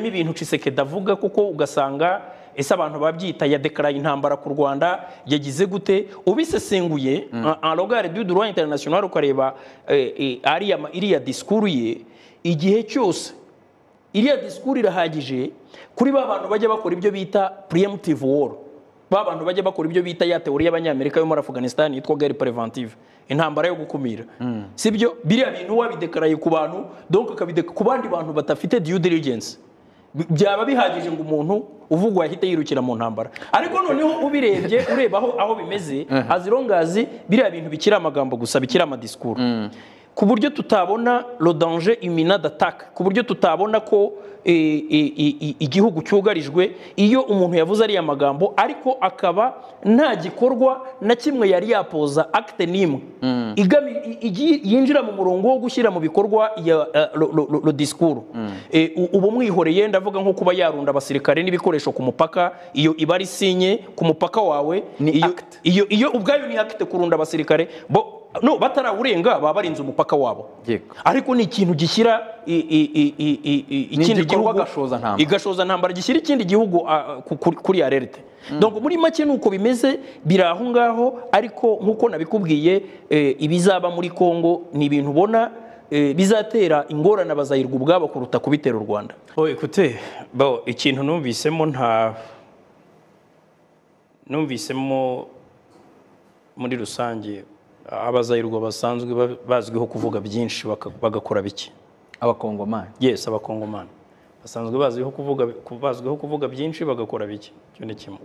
ibintu Tshisekedi avuga, kuko ugasanga ese abantu babyita ya déclaraye intambara ku Rwanda, yagize gute? Ubisesenguye en regard du droit international, ukareba iriya discours ye, igihe cyose iriya discours irahagije kuri ba bantu bajya bakora ibyo bita preemptive war, ba bantu bajya bakora ibyo bita ya théorie y'Abanyamerika yo muri Afghanistan yitwa guerre préventive, intambara yo gukumira, sibyo? Biriya bintu wabidekaraye ku bantu, donc ku bandi bantu badafite due diligence, byaba bihagije ngo umuntu uvugwa yahite yirukira mu ntambara. Ariko noneho ubirebye, ureba aho bimeze, as long as biriya bintu bikiri amagambo gusa, bikiri amadiscours, ku buryo tutabona le danger imminent d'attaque, ku buryo tutabona ko igihugu cyugarijwe, iyo umuntu yavuze ariya magambo ariko akaba nta gikorwa na kimwe yari yapoza, acte n'imwe yinjira mu murongo wo gushyira mu bikorwa ya le discours, ubu mwihoreye. Ndavuga nko kuba yarunda abasirikare n'ibikoresho ku mupaka, iyo iba ari signe ku mupaka wawe. Ni Iyo acte. Iyo ubwayo ni acte, kurunda abasirikare bo no batarawurenga, baba barinze umupaka wabo. Ariko ni ikintu gishyira ikindi igikorwa gihugu gashozantambara. Igashozantambara, gishyira ikindi gihugu kuri alerte. Donc muri make nuko bimeze, biri aho ngaho. Ariko nkuko nabikubwiye, ibizaba muri Congo ni ibintu ubona bizatera ingorane abazayirwa ubwabo kuruta kubitera u Rwanda. Oh, écoutez, bon, ikintu numvisemo, nta numvisemo muri rusange, abazayirwa basanzwe bazwiho kuvuga byinshi bagakora bike. Abakongomani? Yes, Abakongomani basanzwe bazwiho kuvuga byinshi bagakora bike. Icyo ni kimwe.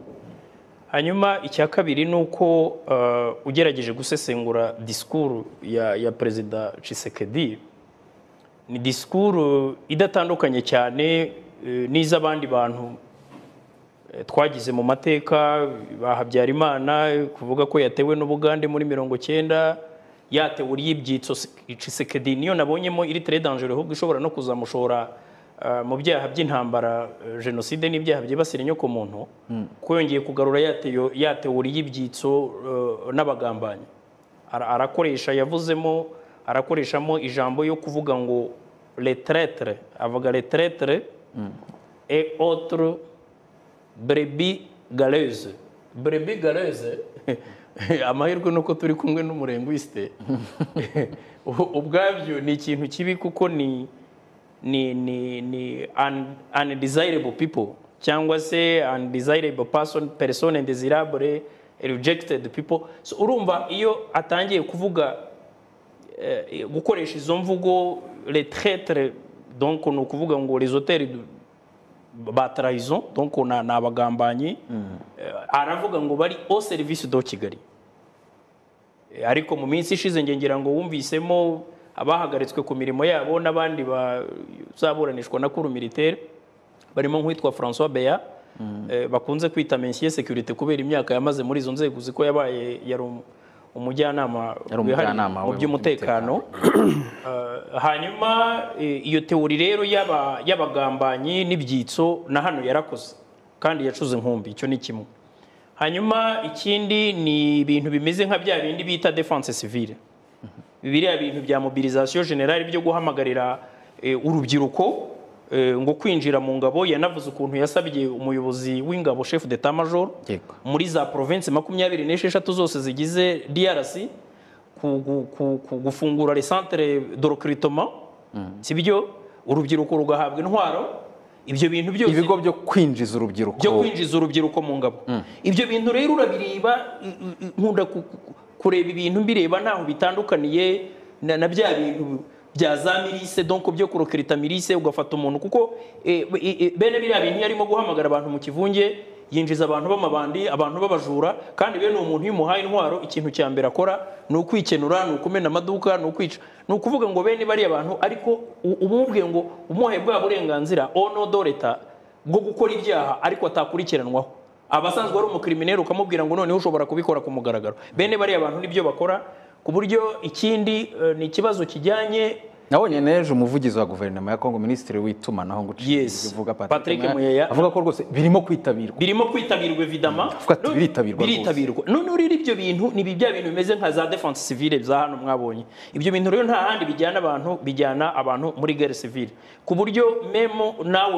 Hanyuma icya kabiri ni uko ugerageje gusesengura discours ya Perezida Tshisekedi, ni discours idatandukanye cyane n'iz'abandi bantu twagize mu mateka, ba Habyarimana, kuvuga ko yatewe n'Ubugande muri 90, yatewe y'ibyitso. Tshisekedi niyo nabonyemo iri très dangereux, ahubwo ishobora no kuzamushora mu byaha by'intambara, jenoside n'ibyaha byibasira inyoko muntu, ko yongeye kugarura ya théorie y'ibyitso n'abagambanyi. Arakoresha, yavuzemo, arakoreshamo ijambo yo kuvuga ngo les traîtres, avuga les traîtres et autres brebis galeuses. Brebis galeuses, amahirwe nuko turi kumwe n'umulinguiste, ubwabyo ni ikintu kibi, kuko ni undesirable people cyangwa se undesirable person, personne indésirable, rejected people. So urumva iyo atangiye kuvuga, gukoresha izo mvugo, les traîtres, donc ni ukuvuga ngo les auteurs ba trahison, donc ni abagambanyi. Aravuga ngo bari au service de Kigali. Ariko mu minsi ishize nge ngira ngo wumvisemo abahagaritswe ku mirimo yabo n'abandi bazaburanishwa na cour militaire, barimo nk'uwitwa François Beya, bakunze kwita Monsieur Sécurité kubera imyaka yamaze muri izo nzego, uzi ko yabaye yari umujyanama Yari wihariye umujyanama mu we mu by'umutekano. Hanyuma iyo théorie rero y'abagambanyi n'ibyitso na hano yarakoze kandi yacuze inkumbi. Icyo ni kimwe. Hanyuma ikindi ni ibintu bimeze nka bya bindi bita défense civile, biriya bintu bya mobilisation générale byo guhamagarira urubyiruko ngo kwinjira mu ngabo. Yanavuze ukuntu yasabye umuyobozi w'ingabo, chef d'état major, muri za province 26 zose zigize DRC gufungura les centres de recrutement, sibyo? Urubyiruko rugahabwa intwaro, ibyo bintu byose. Ibigo byo kwinjiza urubyiruko. Byo kwinjiza urubyiruko mu ngabo. Ibyo bintu rero urabireba, nkunda kureba ibintu mbireba ntaho bitandukaniye na bya bintu bya za milice, donc byo kurecruta milice, ugafata umuntu, kuko bene biriya bintu iyo arimo guhamagara abantu mu kivunge, yinjiza abantu b'amabandi, abantu b'abajura. Kandi bene uwo muntu iyo umuhaye intwaro, ikintu cya mbere akora ni ukwikenura, ni ukumena amaduka, ni ukwica. Ni ukuvuga ngo bene bariya bantu, ariko umubwiye ngo umuhaye bwa burenganzira au nom de l'État bwo gukora ibyaha ariko atakurikiranwaho, abasanzwe ari umucriminel, ukamubwira ngo noneho ushobora kubikora ku mugaragaro, bene bariya bantu nibyo bakora. Ku buryo ikindi ni ikibazo kijyanye Nabonye nejo umuvugizi wa guverinoma ya Kongo, minisitiri w'itumanaho ngo uvuga Patrick Muyaya, avuga ko rwose birimo kwitabirwa, birimo kwitabirwa évidemment, biritabirwa. None rero ibyo bintu ni bya bintu bimeze nka za défense civile za hano mwabonye. Ibyo bintu rero nta handi bijyana abantu, bijyana abantu muri guerre civile, ku buryo memo nawe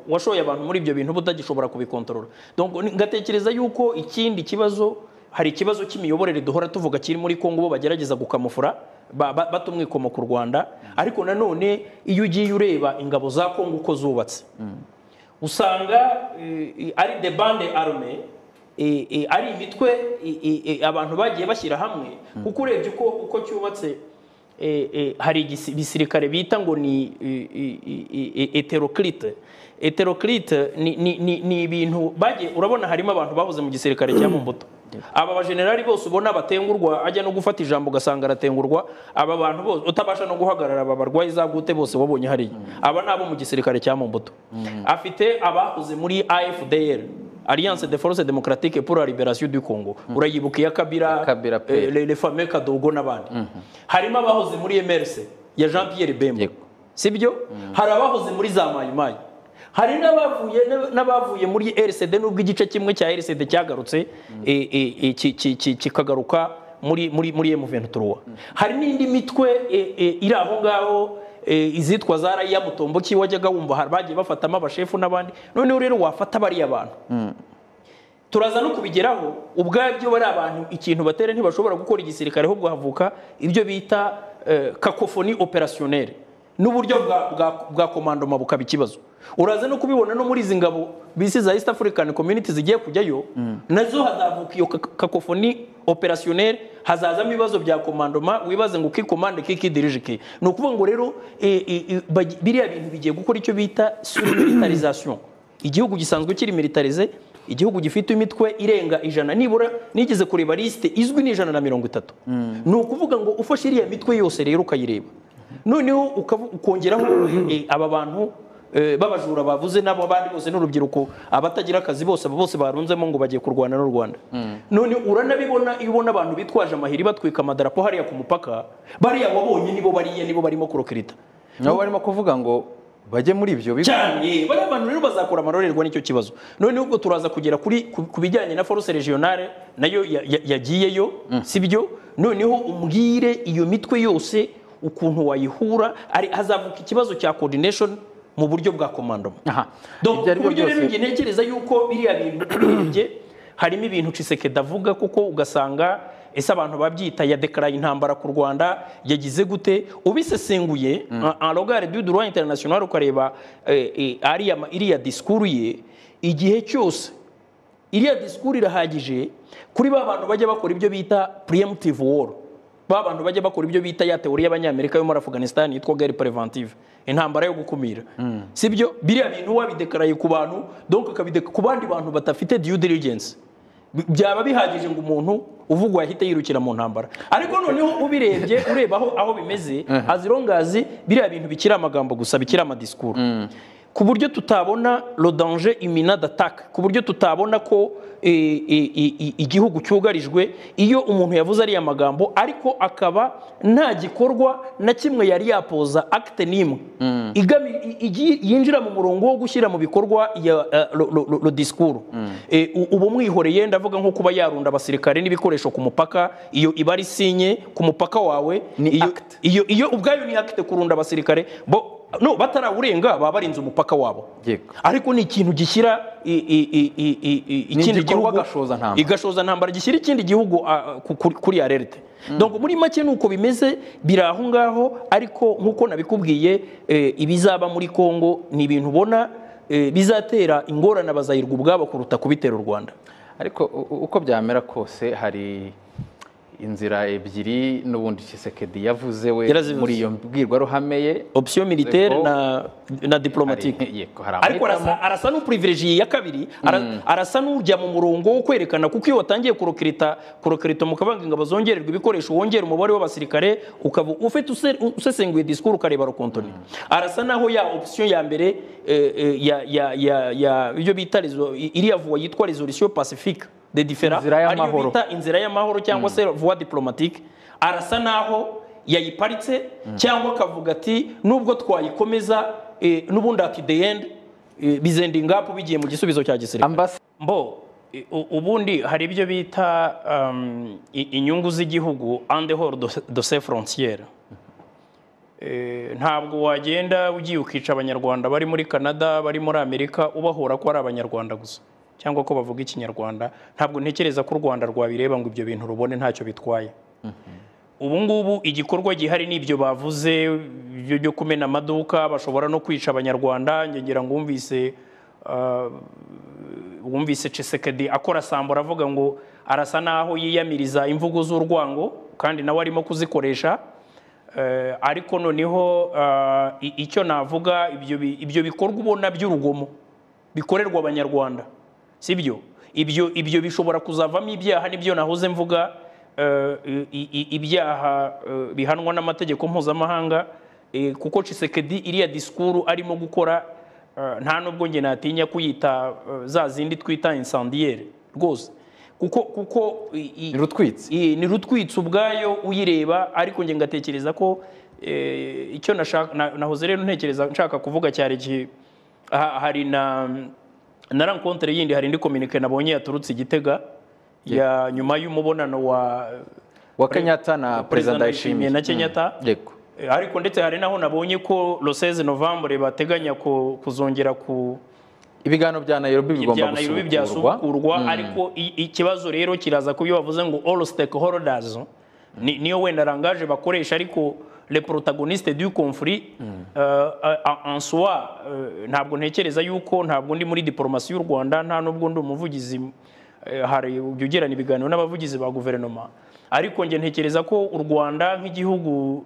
washoye abantu muri ibyo bintu budagishobora kubikontorora. Donc ngatekereza yuko ikindi kibazo, hari ikibazo cy'imiyoborere duhora tuvuga kiri muri Kongo, bo bagerageza gukamufura batumwikoma ku Rwanda. Ariko nanone iyo ugiye ureba ingabo za Kongo uko zubatse, usanga ari de bande armée, ari imitwe abantu bagiye bashyira hamwe. Kuko urebye uko cyubatse, hari ibisirikare bita ngo ni hétéroclite. Hétéroclite ni ibintu bagiye, urabona harimo abantu bahoze mu gisirikare cya Mobutu. Aba bajenerali bose ubona batengurwa, ajya no gufata ijambo ugasanga aratengurwa. Aba bantu bose utabasha no guhagarara, aba barwayi za gute bose wabonye hariya, aba nabo mu gisirikare cya Mobutu. Afite abahoze muri AFDL, Alliance des Forces Démocratiques pour la Libération du Congo, urayibuka ya Kabila, les fameux Kadogo n'abandi. Harimo abahoze muri MRC ya Jean Pierre Bemba, sibyo? Hari abahoze muri za Mayi-Mayi, hari n'abavuye muri RCD, nubwo igice kimwe cya RCD cyagarutse kikagaruka muri M23. Hari n'indi mitwe iri aho ngaho, izitwa za Raia Mutomboki wajyaga wumva bagiye bafatamo abashefu n'abandi. Noneho rero wafata bariya bantu, turaza no kubigeraho, ubwabyo bari abantu ikintu batera ntibashobora gukora igisirikare, ahubwo havuka ibyo bita cacophonie opérationnelle n'uburyo bwa commandement bukaba ikibazo. Uraza no kubibona no muri izi ngabo bisi za East African Community zigiye kujyayo, nazo hazavuka iyo cacophonie opérationnelle, hazazamo ibibazo bya commandement, wibaze ngo qui commande qui dirige qui. Ni ukuvuga ngo rero biriya bintu bigiye gukora icyo bita surmilitarisation. Igihugu gisanzwe kiri militarisé, igihugu gifite imitwe irenga 100, nibura nigeze kureba liste izwi ni 130. Ni ukuvuga ngo ufashe iriya mitwe yose rero ukayireba, noneho ukongeraho aba bantu babajura bavuze nabo abandi bose n'urubyiruko abatagira akazi bose bose barunzemo ngo bagiye kurwana n'u Rwanda. None uranabibona iyo ubona abantu bitwaje amahiri batwika amadarapo hariya ku mupaka, bariya wabonye nibo bariye, nibo barimo kurokirita, nabo barimo kuvuga ngo bajye muri ibyo bigo cyane. Bariya bantu rero bazakora amarorerwa n'icyo kibazo. None ubwo turaza kugera kuri ku bijyanye na force régionale nayo yagiyeyo, sibyo? Noneho umbwire iyo mitwe yose ukuntu wayihura, ari hazavuka ikibazo cya coordination mu buryo bwa commandement. Donc uburyo rero nge ntekereza yuko biriya bintu urebye harimo ibintu Tshisekedi avuga, kuko ugasanga ese abantu babyita ya déclaraye intambara ku Rwanda yagize gute, ubisesenguye en regard du droit international ukareba iriya discours ye, igihe cyose iriya discours irahagije kuri ba bantu bajya bakora ibyo bita preemptive war, ba bantu bajya bakora ibyo bita ya théorie y'abanyamerika yo muri Afghanistan yitwa guerre préventive, intambara yo gukumira, sibyo? Biriya bintu wabidekaraye ku bantu, donc ukabideka ku bandi bantu batafite due diligence, byaba bihagije ngo umuntu uvugwa yahite yirukira mu ntambara. Ariko noneho ubirebye ureba aho bimeze, azirongazi biriya bintu bikiri amagambo gusa, bikiri amadiscours, ku buryo tutabona le danger imminent d'attaque, ku buryo tutabona ko igihugu cyugarijwe iyo umuntu yavuze ari amagambo, ariko akaba nta gikorwa na kimwe yari yapoza acte nimwe yinjira mu murongo wo gushyira mu bikorwa ya le discours. Ubu mwihoreye ndavuga nko kuba yarunda abasirikare n'ibikoresho ku mupaka, iyo iba ari sinye ku mupaka wawe, iyo ubwayo ni acte kurunda abasirikare bo no batarawurenga baba barinze umupaka wabo. Ariko ni ikintu gishyira ikindi gihugu igashoza ntambara, gishyira ikindi gihugu kuri alerte. Donc muri make nuko bimeze biraho ngaho. Ariko nkuko nabikubwiye, ibizaba muri Kongo ni ibintu ubona bizatera ingorane abazayirwa ubwabo kuruta kubitera u Rwanda. Ariko uko byamera kose hari inzira ebyiri n'ubundi Tshisekedi yavuze we muri iyo mbwirwaruhame ye, option militaire na diplomatique. Ariko arasa n'uprivilégié ya kabiri, arasa n'ujya mu murongo wo kwerekana, kuko iyo watangiye kurokirita mukabanga ingabo zongererwa ibikoresho, wongera umubare w'abasirikare, ukaba ufite usesenguye discours ukareba rokontoni, arasa naho ya option ya mbere ya ibyo bita iriya voie yitwa résolution pacifique de différents, ariyo bita inzira y'amahoro cyangwa se voie diplomatique, arasa naho yayiparitse, cyangwa akavuga ati nubwo twayikomeza n'ubundi at the end bizending up bigiye mu gisubizo cya gisirikare. Mbo ubundi hari ibyo bita inyungu z'igihugu en dehors de ses frontières. Ntabwo wagenda ugiye ukica abanyarwanda bari muri Canada, bari muri Amerika, ubahora ko ari abanyarwanda gusa cyangwa ko bavuga ikinyarwanda. Ntabwo ntekereza ko u Rwanda rwabireba ngo ibyo bintu rubone ntacyo bitwaye. Ubu ngubu igikorwa gihari n'ibyo bavuze byo kumena amaduka, bashobora no kwica abanyarwanda. Ngira ngo wumvise Tshisekedi akora sambora avuga ngo arasa naho yiyamiriza imvugo z'urwango kandi nawe arimo kuzikoresha. Ariko noneho icyo navuga, ibyo bikorwa ubona by'urugomo bikorerwa abanyarwanda, sibyo? Ibyo bishobora kuzavamo ibyaha, nibyo nahoze mvuga, ibyaha bihanwa n'amategeko mpuzamahanga, kuko Tshisekedi iriya discours arimo gukora nta nubwo nge natinya kuyita za zindi twita incendiaire rwose, kuko ni rutwitsi ubwayo uyireba. Ariko nge ngatekereza ko icyo nahoze rero ntekereza nshaka kuvuga cyari hari na rencontre yindi, hari indi communique nabonye yaturutse Igitega ya nyuma y'umubonano wa Kenyatta na President Ndayishimiye na Kenyatta. Yego. Ariko ndetse hari naho nabonye ko le 16 novembre bateganya kuzongera ku ibiganiro bya Nairobi bigomba gusubukurwa. Ariko ikibazo rero kiraza kubyo bavuze ngo all stakeholders niyo wenda rangaje bakoresha, ariko les protagonistes du conflit en soi ntabwo ntekereza yuko, ntabwo ndi muri diplomasi y'u Rwanda, nta nubwo ndi umuvugizi, hari ugirana ibiganiro n'abavugizi ba guverinoma, ariko nge ntekereza ko u Rwanda nk'igihugu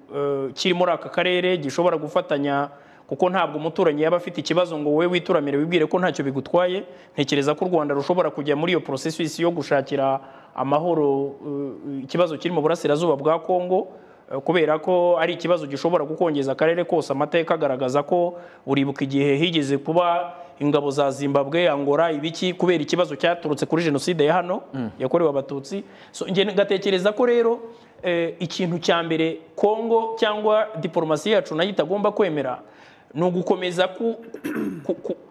kiri muri aka karere gishobora gufatanya, kuko ntabwo umuturanyi yaba afite ikibazo ngo wowe wituramire wibwire ko ntacyo bigutwaye. Ntekereza ko u Rwanda rushobora kujya muri iyo processus yo gushakira amahoro ikibazo kiri mu burasirazuba bwa Kongo, kubera ko ari ikibazo gishobora gukongeza akarere kose. Amateka agaragaza ko uribuka igihe higeze kuba ingabo za Zimbabwe, Angola, ibiki, kubera ikibazo cyaturutse kuri jenoside ya hano yakorewe abatutsi. So nge ngatekereza ko rero ikintu cya mbere Kongo cyangwa diplomasi yacu nayo itagomba kwemera ni ugukomeza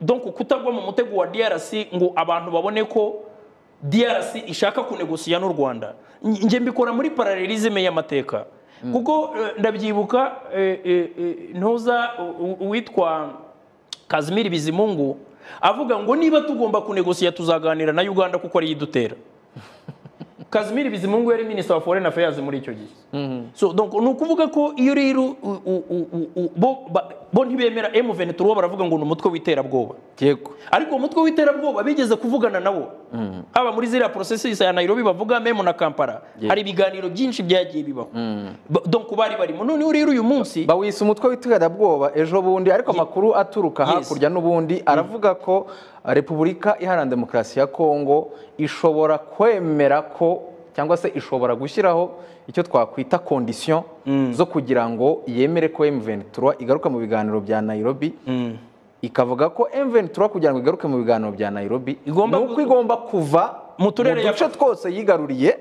donc kutagwa mu mutego wa DRC ngo abantu babone ko DRC ishaka kunegosiya n'u Rwanda. Nge mbikora muri parallelisme y'amateka, kuko ndabyibuka ntuza uwitwa Kazimiri Bizimungu avuga ngo niba tugomba kunegosiya tuzaganira na Uganda kuko ari yidutera. Kazimiri Bizimungu yari minister wa foreign affairs muri icyo gihe. So donc ni ukuvuga ko iyo rero bo ntibemera M23 baravuga ngo ni umutwe w'iterabwoba. Yego. Ariko umutwe w'iterabwoba bigeze kuvugana nawo haba muri ziriya processus ya Nairobi bavuga memo na Kampala, hari ibiganiro byinshi byagiye bibaho. Donc bari barimo. None rero uyu munsi bawise umutwe w'iterabwoba ejo bundi, ariko amakuru aturuka hakurya n'ubundi aravuga ko Repubulika Iharanira Demokarasi ya Kongo ishobora kwemera ko cyangwa se ishobora gushyiraho icyo twakwita condition zo kugira ngo yemere ko M23 igaruka mu biganiro bya Nairobi. Ikavuga ko M23 kugira ngo igaruke mu biganiro bya Nairobi nuko igomba kuva mu duce twose yigaruriye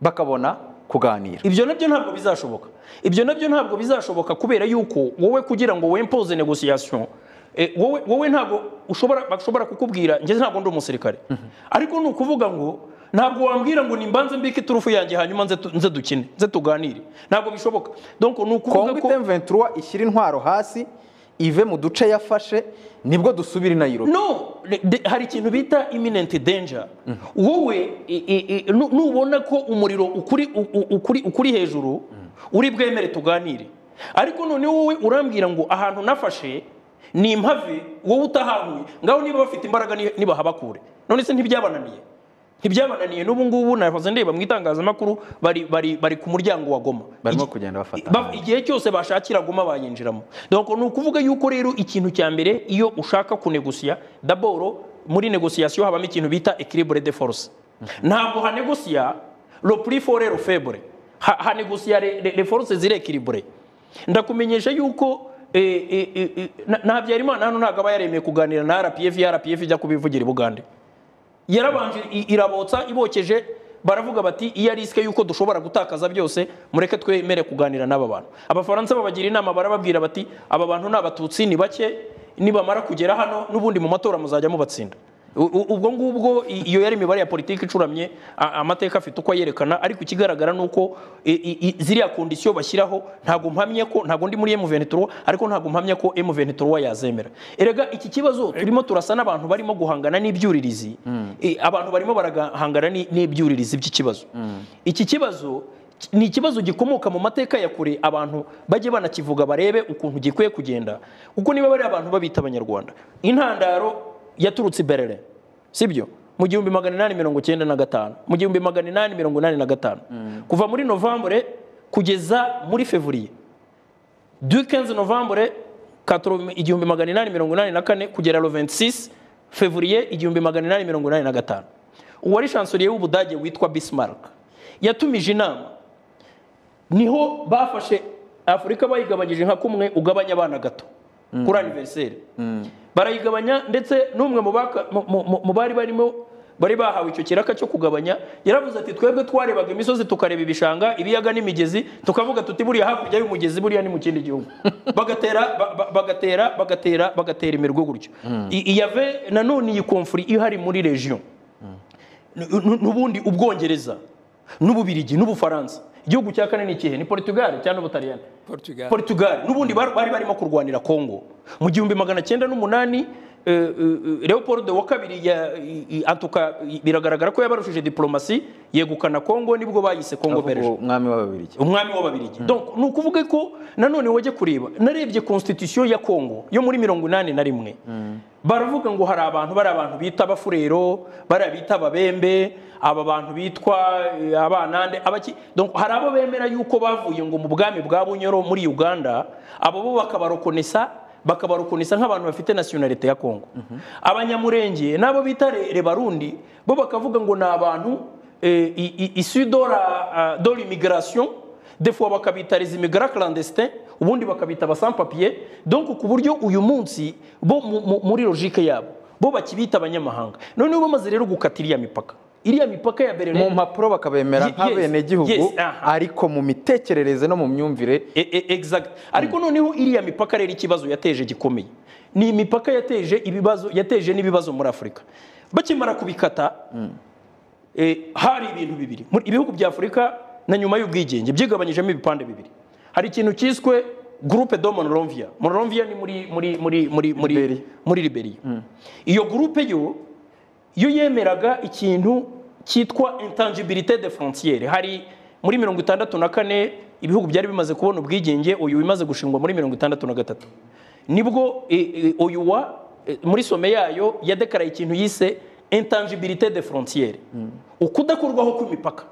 bakabona kuganira. Ibyo nabyo ntabwo bizashoboka. Ibyo nabyo ntabwo bizashoboka kubera yuko wowe kugira ngo wempoze negotiation, wowe ntabwo bashobora kukubwira nge ntabwo ndi umusirikare, ariko ni ukuvuga ngo ntabwo wambwira ngo nimbanze mbike iturufu yanjye hanyuma nze dukine nze tuganire, ntabwo bishoboka. Donc ni ukuvuga ko M23 ishyira intwaro hasi ive mu duce yafashe nibwo dusubira i Nairobi. No, hari ikintu bita imminent danger. Wowe nubona ko umuriro ukuri hejuru uri bwemere tuganire, ariko none wowe urambwira ngo ahantu nafashe ni impave wowe utahahuye, ngaho niba bafite imbaraga nibahabakure. None se ntibyabananiye? Ntibyabananiye n'ubu ngubu nahoze ndeba mu itangazamakuru bari ku muryango wa Goma, barimo kugenda bafata igihe cyose bashakira Goma bayinjiramo. Donc ni ukuvuga yuko rero ikintu cya mbere iyo ushaka kunegosiya, d'abord muri négociation habamo ikintu bita équilibre de force. Ntabwo hanegosia le plus fort et le faible, hanegosia les forces ziri équilibrées. Ndakumenyesha yuko na Habyarimana hano ntabwo aba yaremeye kuganira na RPF, RPF ijya kubivugira i Bugande. Yarabanje irabotsa ibokeje Baravuga bati iya risque yuko dushobora gutakaza byose, mureke twemere kuganira n'aba bantu. Abafaransa babagira inama, barababwira bati aba bantu ni Abatutsi, ni bake, nibamara kugera hano n'ubundi mu matora muzajya mubatsinda. Ubwo ngubwo iyo yari imibare ya politiki icuramye, amateka afite uko ayerekana. Ariko ikigaragara ni uko ziriya conditions bashyiraho, ntabwo mpamye ko, ntabwo ndi muri M23, ariko ntabwo mpamye ko M23 yazemera. Erega iki kibazo turimo turasa n'abantu barimo guhangana n'ibyuririzi, abantu barimo barahangana n'ibyuririzi by'ikibazo. Iki kibazo ni ikibazo gikomoka mu mateka ya kure, abantu bajye banakivuga barebe ukuntu gikwiye kugenda, kuko niba bari abantu babita Abanyarwanda, intandaro yaturutse i Berlin, sibyo, mu 1895, mu 1885, kuva muri novembre kugeza muri février, du 15 novembre 1884 kugera le 26 février 1885, uwari chancelier w'Ubudage witwa Bismarck yatumije inama. Niho bafashe Afurika bayigabanyije nka kumwe ugabanya abana gato kuri anniversaire, barayigabanya. Ndetse n'umwe mu bari barimo bari bahawe icyo kiraka cyo kugabanya yaravuze ati twebwe twarebaga imisozi, tukareba ibishanga, ibiyaga n'imigezi, tukavuga tuti buriya hakurya y'umugezi buriya ni mu kindi gihugu. Bagatera bagatera bagatera bagatera imirwo gutyo. Iyave nanone iyi conflit ihari muri region, n'ubundi Ubwongereza n'Ububirigi n'Ubufaransa, igihugu cya kane ni ikihe? Ni Portugal cyangwa Ubutaliyani? Portugal. Portugal n'ubundi bari barimo kurwanira Congo mu 1908. Leopold wa kabiri antuka biragaragara ko yabarushije diplomasi, yegukana Congo, nibwo bayise Congo Belge. Umwami w'Ababirigi. Umwami w'Ababirigi. Donc ni ukuvuga ko nanone wajye kureba, narebye constitution ya Congo yo muri 81, baravuga ngo hari abantu, bari abantu bita Abafurero, bari bita Ababembe, aba bantu bitwa Abanande, abaki. Donc hari abo bemera yuko bavuye ngo mu bwami bwa Bunyoro muri Uganda, abo bo bakabareconnaissa nk'abantu bafite nationalité ya Congo. Abanyamurenge nabo bita Rebarundi, bo bakavuga ngo ni abantu issus de l'immigration, des fois bakabita les immigrants clandestins, ubundi bakabita aba sans papier. Donc ku buryo uyu munsi bo muri logique yabo bo bakibita abanyamahanga. Noneho bamaze rero gukata iriya mipaka, iriya mipaka ya Berlin, mu mpapuro bakabemera nk'abenegihugu, ariko mu mitekerereze no mu myumvire. Exact. Ariko noneho iriya mipaka rero ikibazo yateje gikomeye ni imipaka yateje ibibazo, yateje n'ibibazo muri Afurika. Bakimara kubikata, hari ibintu bibiri ibihugu bya Afurika na nyuma y'ubwigenge byigabanyijemo ibipande bibiri. Hari ikintu cyiswe groupe de Monrovia. Monrovia ni muri muri muri muri muri muri Liberia. Iyo groupe yo yemeraga ikintu cyitwa intangibilité des frontières. Hari muri 64 ibihugu byari bimaze kubona ubwigenge, uyu bimaze gushingwa muri 63, nibwo uyu wa muri sommet yayo yadekaraye ikintu yise intangibilité des frontières, ukudakurwaho kw'imipaka.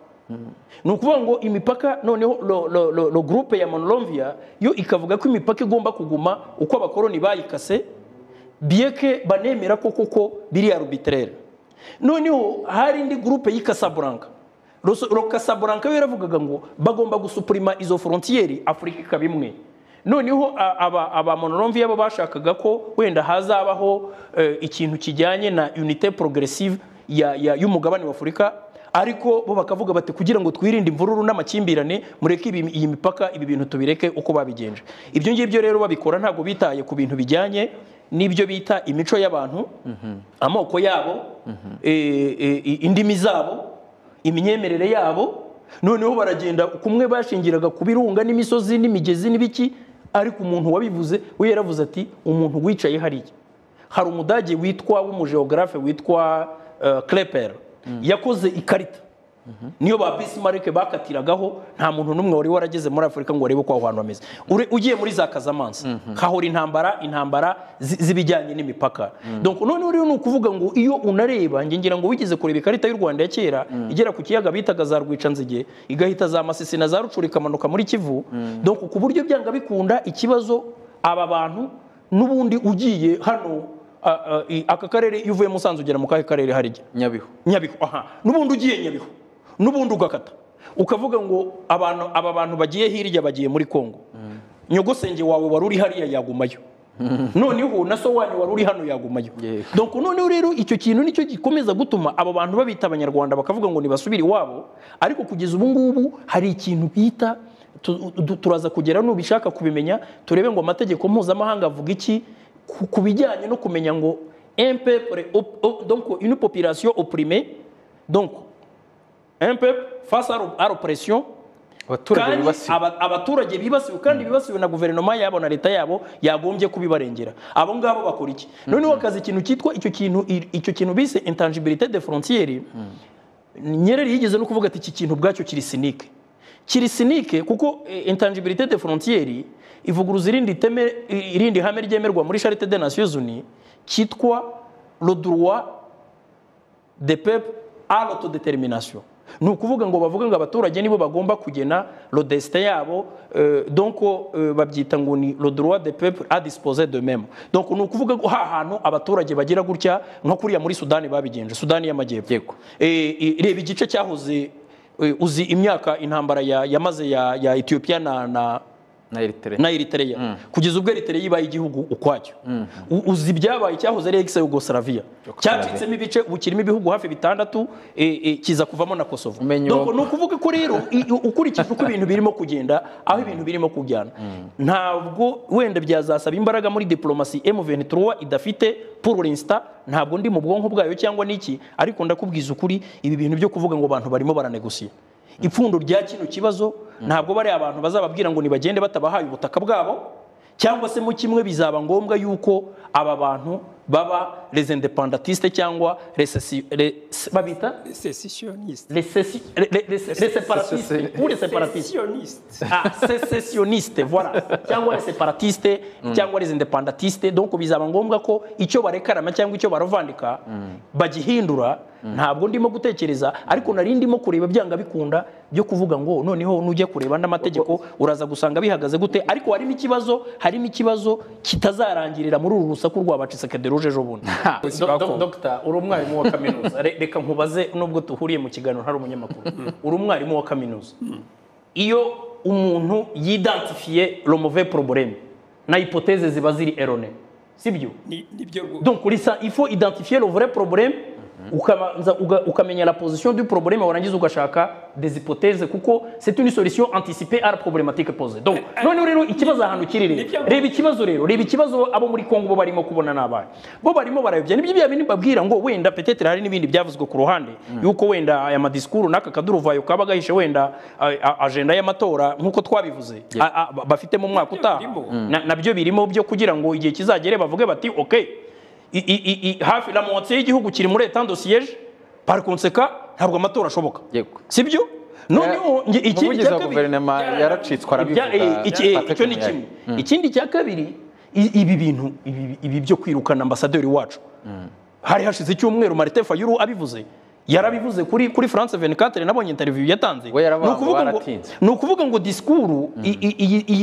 Ni ukuvuga ngo imipaka noneho lo groupe ya Monrovia yo ikavuga ko imipaka igomba kuguma uko abakoroni bayikase, bien que banemera ko koko biri arbitraire. Noneho hari indi groupe y'i Casablanca. Lo Casablanca yo yaravugaga ngo bagomba gusupprima izo frontières, Afurika ikaba imwe. Noneho aba Monrovia bo bashakaga ko wenda hazabaho ikintu kijyanye na unité progressive y'umugabane wa Afurika, ariko bo bakavuga bati kugira ngo twirinde imvururu n'amakimbirane, mureke iyi mipaka, ibi bintu tubireke uko babigenje. Ibyo ngibyo rero babikora ntabwo bitaye ku bintu bijyanye n'ibyo bita imico y'abantu, amoko yabo, indimi zabo, imyemerere yabo. Noneho baragenda kumwe bashingiraga ku birunga n'imisozi n'imigezi n'ibiki. Ariko umuntu wabivuze we yaravuze ati umuntu wicaye hariya, hari Umudage witwa w'umugeographe witwa Klepper, yakoze ikarita, niyo ba Bismarck bakatiragaho. Nta muntu n'umwe wari warageze muri Afurika ngo arebe uko aho hantu hameze. Ugiye muri za Casamance hahora intambara z'ibijyanye n'imipaka. Donc noneho rero ni ukuvuga ngo iyo unareba, nge ngira ngo wigeze kureba ikarita y'u Rwanda ya kera igera ku kiyaga bitaga za Rwicanzige, igahita za Masisi na za Rucuri, ikamanuka muri Kivu. Donc ku buryo byanga bikunda ikibazo aba bantu n'ubundi ugiye hano aka karere, iyo uvuye Musanze ugera mu kahe karere harijya? Nyabihu. Nyabihu, aha. N'ubundi ugiye Nyabihu n'ubundi ugakata ukavuga ngo abantu, aba bantu bagiye hirya bagiye muri Kongo, nyogosenge wawe wari uri hariya yagumayo. Noneho na so wanyu wari uri hano yagumayo. Donc noneho rero icyo kintu nicyo gikomeza gutuma abo bantu babita abanyarwanda bakavuga ngo nibasubire iwabo, ariko kugeza ubu ngubu hari ikintu bita turaza kugera nubishaka kubimenya, turebe ngo amategeko mpuzamahanga avuga iki ku bijyanye no kumenya ngo un peuple, donc une population opprimée, donc un peuple face à l'oppression, abaturage bibasiwe kandi bibasiwe na guverinoma yabo na leta yabo yagombye kubibarengera, abo ngabo bakora iki? Noneho akazi ikintu cyitwa icyo kintu bise intangibilité des frontières. Nyerere yigeze no kuvuga ati iki kintu bwacyo kiri cynique, kiri cynique kuko intangibilité des frontières ivuguruza irindi teme, irindi hame ryemerwa muri Charte des Nations Unies cyitwa le droit des peuples à l'autodétermination. Ni ukuvuga ngo bavuga ngo abaturage nibo bagomba kugena le destin yabo, donc babyita ngo ni le droit des peuples à disposer d'eux-mêmes. Donc ni ukuvuga ngo ha hantu abaturage bagira gutya nko kuriya muri Sudani babigenje, Sudani y'Amajyepfo. Reba igice cyahoze, uzi imyaka intambara yamaze ya Ethiopia na Eritrea, kugeza ubwo Eritrea ibaye igihugu ukwacyo. Uzi ibyabaye cyahoze ari ex Yugoslavia cyacitsemo ibice, bukirimo ibihugu hafi 6, kiza kuvamo na Kosovo. Donc ni ukuvuga ko rero ukurikije uko ibintu birimo kugenda, aho ibintu birimo kujyana, ntabwo wenda byazasaba imbaraga muri diplomasi M23 idafite pour l'instant, ntabwo ndi mu bwonko bwayo cyangwa niki, ariko ndakubwiza ukuri ibi bintu byo kuvuga ngo abantu barimo baranegosiya ipfundo rya kino kibazo, ntabwo bari abantu bazababwira ngo nibagende batabahaye ubutaka bwabo, cyangwa se mu kimwe bizaba ngombwa yuko aba bantu baba les indépendantistes cyangwa les babita sécessionnistes, les séparatistes ou les séparatistes, sécessionnistes, voilà, cyangwa les séparatistes cyangwa les indépendantistes. Donc bizaba ngombwa ko icyo barekarama cyangwa icyo barovandika bagihindura. Ntabwo ndimo gutekereza, ariko nari ndimo kureba byanga bikunda byo kuvuga ngo noneho nujya kureba n'amategeko uraza gusanga bihagaze gute, ariko harimo ikibazo kitazarangirira muri uru rusaku rwa Tshisekedi ruje ejo bundi. Dr, uri umwarimu wa kaminuza, reka nkubaze nubwo tuhuriye mu kiganiro ntari umunyamakuru, uri umwarimu wa kaminuza, iyo umuntu yidentifie le mauvais problème na hypothèse ziba ziri erronée, sibyo? Donc il faut identifier le vrai problème, ukamenya la position du problème, warangiza ugashaka des hypothèses kuko c'est une solution anticipée à la problématique posée. Donc none rero ikibazo ahantu kiri rero, reba ikibazo rero, reba ikibazo abo muri Kongo bo barimo kubona n'abana bo barimo barayobya, nibyo bya bintu babwira ngo wenda peut-être hari n'ibindi byavuzwe ku ruhande yuko wenda aya madiscours n'aka kaduruvayo kaba gahishe wenda agenda y'amatora nkuko twabivuze bafite mu mwaka utaha, nabyo birimo byo kugira ngo igihe kizagere bavuge bati okay, hafi la moitié y'igihugu kiri muri état de siège, par conséquent ntabwo amatora ashoboka, sibyo? Noneho ikindi cya kabiri, guverinoma yaracitswe arabivuga, icyo ni kimwe. Ikindi cya kabiri, ibi bintu ibi byo kwirukana ambasaderi wacu, hari hashize icyumweru Martin Fayulu abivuze, yarabivuze kuri France 24, nabonye interview yatanze. Ni ukuvuga ngo discours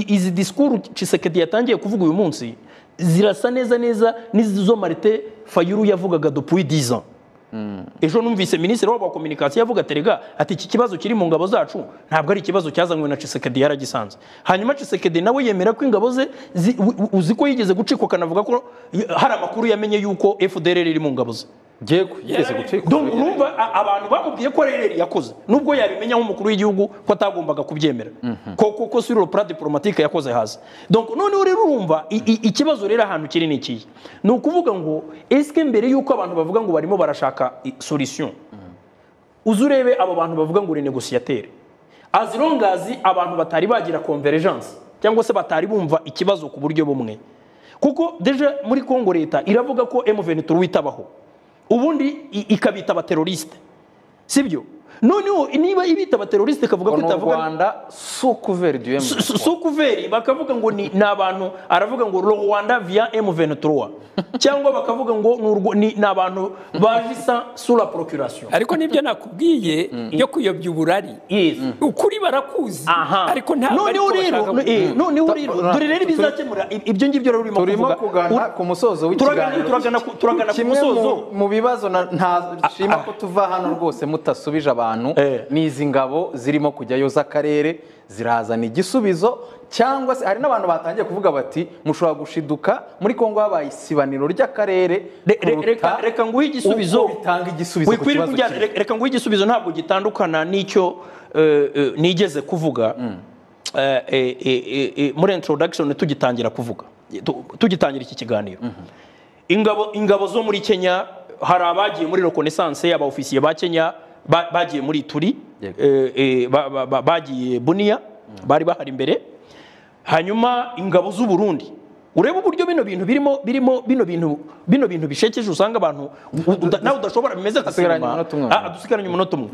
izi discours Tshisekedi yatangiye kuvuga uyu munsi zirasa neza neza n'izo Martin Fayulu yavugaga depuis 10 ans. Ejo numvise ministre wabo wa communication yavuga terega ati iki kibazo kiri mu ngabo zacu ntabwo ari ikibazo cyazanywe na Tshisekedi, yaragisanze. Hanyuma Tshisekedi nawe yemera ko ingabo ze uzi ko yigeze gucikwa kanavuga ko hari amakuru yamenye yuko FDLR iri mu ngabo ze. Yego yigeze gucikwa. Donc urumva abantu bamubwiye ko RR yakoze nubwo yabimenya nk'umukuru w'igihugu ko atagombaga kubyemera, ko sur le plan diplomatique yakoze hasi. Donc none rero urumva ikibazo rero ahantu kiri ni ikihe? Ni ukuvuga ngo est-ce que mbere yuko abantu bavuga ngo barimo barashaka solution, uzurebe abo bantu bavuga ngo uri négociateur, as long as abantu batari bagira convergence cyangwa se batari bumva ikibazo ku buryo bumwe, kuko deja muri Kongo leta iravuga ko M23 itabaho, ubundi ikabita abaterroriste, sibyo? Noneho niba ibita abaterroriste kavuga ko itavuga Rwanda sous couvert du M23, sous couvert bakavuga ngo ni abantu, aravuga ngo Rwanda via M23 cyangwa bakavuga ngo ni abantu bajisa sous la procuration. Ariko nibyo nakubwiye byo kuyobya uburari, ukuri barakuzi, ariko ntabwo noneho rero dore rero bizakemura ibyo ngibyo rero urimo kuvuga. Turimo kugana ku musozo w'ikiganiro, turagana ku musozo mu bibazo ntashima ko tuva hano rwose mutasubije abantu. Ni izi ngabo zirimo kujyayo z'akarere Zirazana igisubizo, cyangwa se hari n'abantu batangiye kuvuga bati mushobora gushiduka muri Kongo habaye isibaniro ry'akarere. Reka nguhe igisubizo, bitanga igisubizo ku kibazo. Reka nguhe igisubizo ntabwo gitandukana n'icyo nigeze kuvuga muri introduction tugitangira kuvuga, tugitangira iki kiganiro. Ingabo zo muri Kenya, hari abagiye muri reconnaissance, aba ofisiye ba Kenya bagiye muri Ituri, bagiye Bunia, bari bahari imbere. Hanyuma ingabo z'u Burundi, ureba uburyo bino bintu birimo bino bintu bishekeje, usanga abantu nawe udashobora, bimeze nka sinema. Dusigaranye umunota umwe.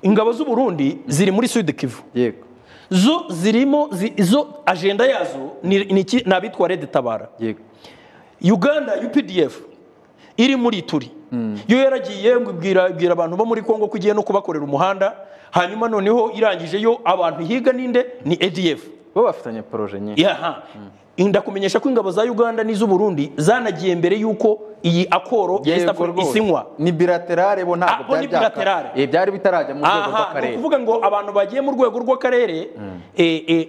Ingabo z'u Burundi ziri muri Sud Kivu. Yego. Zo zirimo izo agenda yazo ni nabitwa Red Tabara. Yego. Uganda UPDF iri muri Ituri. Yo yaragiye ngo ibwira abantu bo muri Kongo kugiye no kubakorera umuhanda, hanyuma noneho irangije yo abantu higa ninde ni ADF. Bo bafitanye projet nyinshi. Ndakumenyesha ko ingabo za Uganda n'iz'u Burundi zanagiye mbere yuko iyi akoro East Africa isinywa. Ni bilaterale, bo ntabwo byari byari bitarajya mu rwego rw'akarere. Kuvuga ngo abantu bagiye mu rwego rw'akarere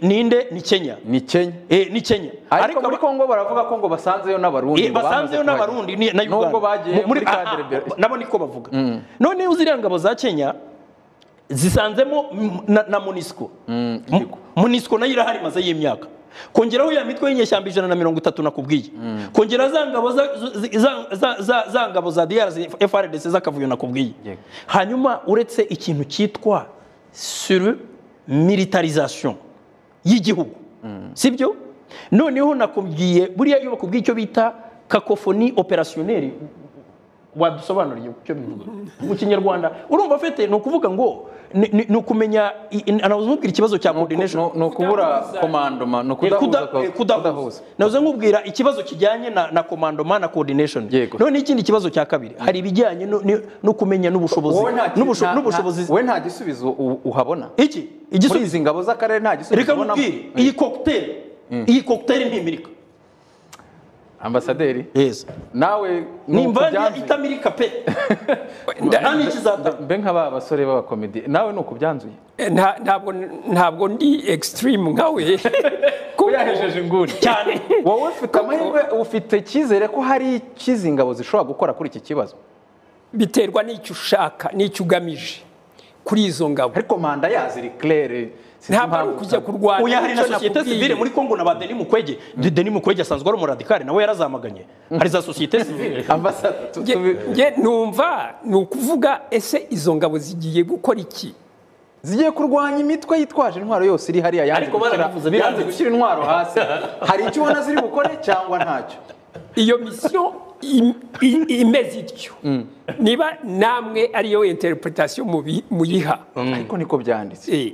ninde ni Kenya. Ni Kenya. Ni Kenya. Ariko muri Kongo baravuga ko ngo basanzeyo n'abarundi. Basanzeyo n'abarundi na Uganda. Nubwo bagiye muri cadre nabo niko bavuga. None uziriya ngabo za Kenya zisanzemo na MONUSCO. MONUSCO nayo irahari maze y'imyaka. Kongeraho ya mitwe y'inyeshyamba 130 nakubwiye. Kongera za ngabo za ngabo za DRC FARDC zakavuyo nakubwiye. Hanyuma uretse ikintu cyitwa sur militarisation y'igihugu. Sibyo? Noneho nakubwiye buriya iyo bakubwiye icyo bita cacophonie opérationnelle, wadusobanuriye icyo bivuga mu Kinyarwanda. Urumva afite no kuvuga ngo ni ukumenya, anawuzubwira ikibazo cya coordination, no kubura commandement, no kudahuza. Navuze nkubwira ikibazo kijyanye na commandement na coordination. None ikindi kibazo cya kabiri hari ibijyanye no kumenya n'ubushobozi n'ubushobozi. We nta gisubizo uhabona iki igisubizo ingabo z'akarere nta gisubizo ubona. Reka nkubwire iyi cocktail ntimirika. Ambasaderi, yes. Nawe ni imvange itamirika pe. Nani kizata mbe nka basore b'abakomedi, nawe nuko byanzuye. Ntabwo ndi extreme nkawe. Kuyahejeje inguni cyane. Wowe ufite amahirwe, ufite icyizere ko hari ikizi ingabo zishobora gukora kuri iki kibazo. Biterwa n'icyo ushaka n'icyo ugamije kuri izo ngabo. Ariko manda yaziri claire. Ntabwo ari ukujya kurwana. Oya, hari na société civile muri Kongo na ba Denis Mukwege. Denis Mukwege asanzwe ari umuradikale, nawe yarazamaganye. Hari za société civile. Nge numva ni ukuvuga ese izo ngabo zigiye gukora iki? Zigiye kurwanya imitwe yitwaje intwaro yose iri hariya, yanze yanze gushyira intwaro hasi. Hari icyo ubona ziri bukore cyangwa ntacyo? Iyo mission imeze ityo. Niba namwe ariyo interpretation muyiha. Ariko niko byanditse.